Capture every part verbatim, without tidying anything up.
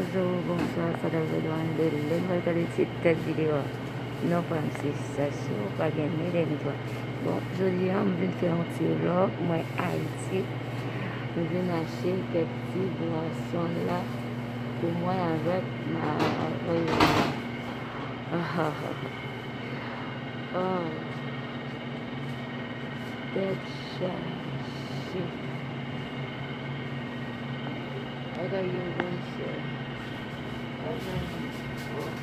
Bonjou, bonswa, sa ta vle di ann de lè m pral gade ti tèt videyo a. Non pa m se Sasou, pa gen ni de ni twa. Bon, jodi a m vin fè yon ti vlòg, mwen Ayiti. M vin achte kèk ti bwason la pou mwen avèk ma... Oh. Tèt chaje. Bagay yo bon, sè. Bagay yo bon.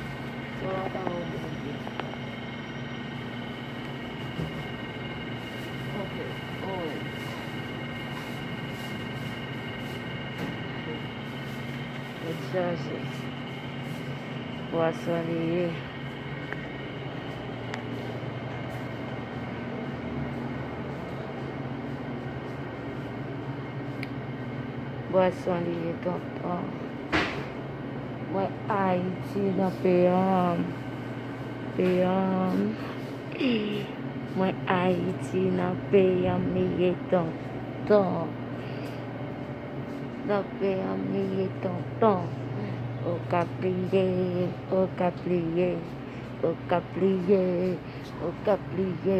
Sa w ap wè Bondye. Ok, alright. Tèt chaje. Bwason li ye. Bwason li ye, tonton. Mwen Ayiti nan peyi m. Peyi m. Mwen Ayiti nan peyi m li ye, tonton. Nan peyi m li ye, tonton. Okapliye, Okapliye, Okapliye, Okapliye.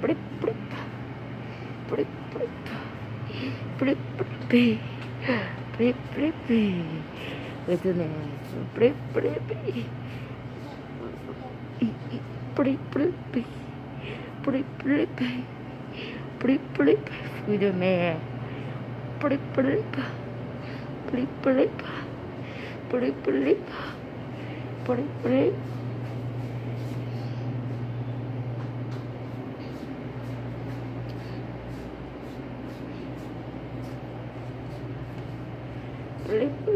Plip, plip. Plip, plip. Plip, plip. Plip, plip. Retounen. Plip, plip. Plip, plip. Plip, plip. Plip, plip. Fruits de mer. Plip, plip. Plip, plip. Plip, plip. Plip, plip. Plip, plip.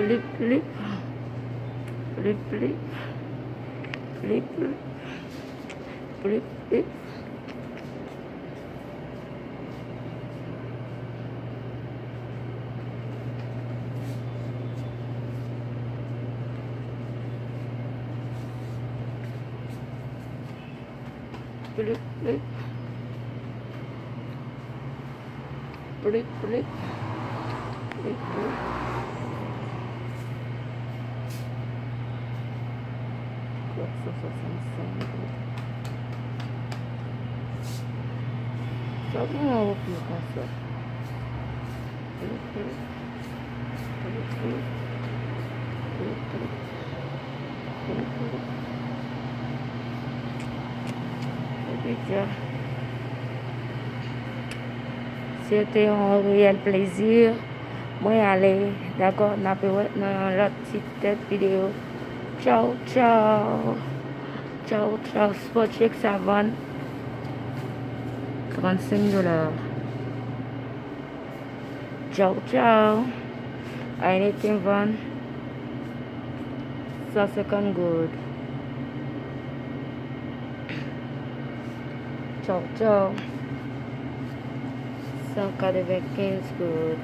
Plip, plip. Plip, plip. Plip, plip. Plip, plip. Plip, plip. Plip, plip. Plip, plip. Twa san swasannsenk. Sa gen yon wòp yo konsa. Se te yon reyèl plezi. Mwen ale, dakò, n ape wè nan yon lòt ti tèt videyo. Tchaw, tchaw. Tchaw, tchaw. Spot Shake sa vann trannsenk dola. Tchaw, tchaw. Heineken vann san senkant goud. Tchaw, tchaw. San katrevenkenz goud.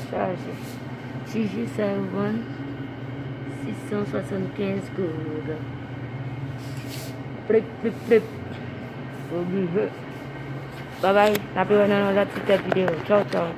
Chaje. Ti ji sa yo vann sis san swasannkenz goud. Plip, plip, plip. Oblije. Babay, n ape wè nan yon lòt ti tèt videyo. Tchaw, tchaw.